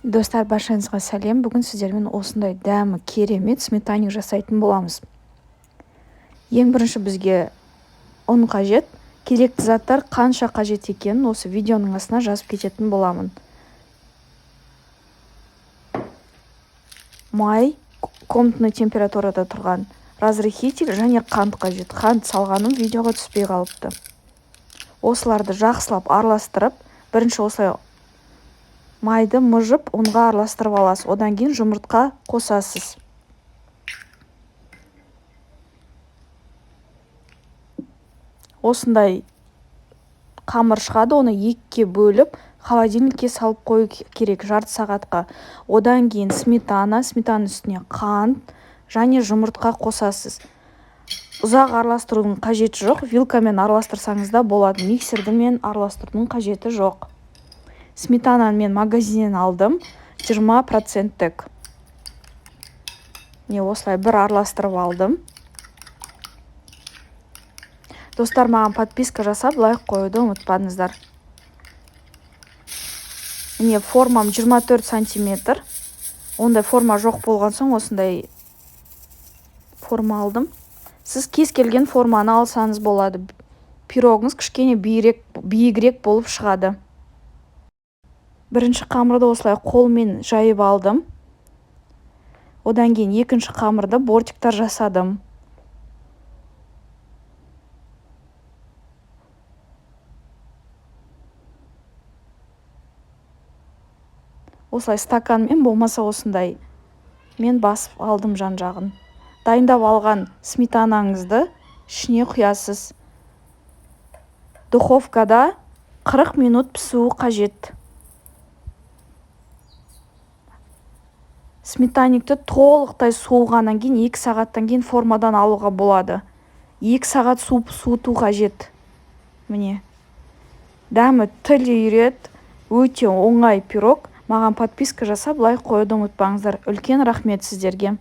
Достар, баршаңызға сәлем. Бүгін сіздермен осындай дәмі керемет сметанник жасайтын боламыз. Ең бірінші бізге ұн қажет. Керекті заттар қанша қажет екенін осы видеоның астына жазып кететін боламын. Май, комнатный температурада тұрған, разрыхитель және қант қажет. Қант салғаным видеоға түспей қалыпты. Осыларды жақсылап араластырып, бірінші осылай майды мыжып, ұнға араластырып аласыз. Одан кейін жұмыртқа қосасыз. Осындай қамыр шығады, оны екіге бөліп, холодильникке салып қою керек жарты сағатқа. Одан кейін сметана, сметананың үстіне қант және жұмыртқа қосасыз. Ұзақ араластырудың қажеті жоқ, вилкамен араластырсаңыз да болады, миксермен араластырудың қажеті жоқ. Сметананы мен магазиннен алдым, 20%-тік. Міне, осылай бір араластырып алдым. Достар, маған подписка жасап, лайк қоюды ұмытпаңыздар. Міне, формам 24 сантиметр. Ондай форма жоқ болған соң осындай форма алдым. Сіз кез келген форманы алсаңыз болады. Пирогыңыз кішкене биігірек болып шығады. Бірінші қамырды осылай қолмен жайып алдым. Одан кейін екінші қамырды бортиктар жасадым. Осылай стаканмен болмаса осындай мен басып алдым жан-жағын. Дайындап алған сметанаңызды ішіне құясыз. Духовкада 40 минут пісуі қажет. Сметанникті толықтай суығаннан кейін 2 сағаттан кейін формадан алуға болады. 2 сағат суыту қажет. Міне. Дәмі тіл үйіреді, өте оңай пирог. Маған подписка жасап, лайк қоюды ұмытпаңыздар. Үлкен рахмет сіздерге.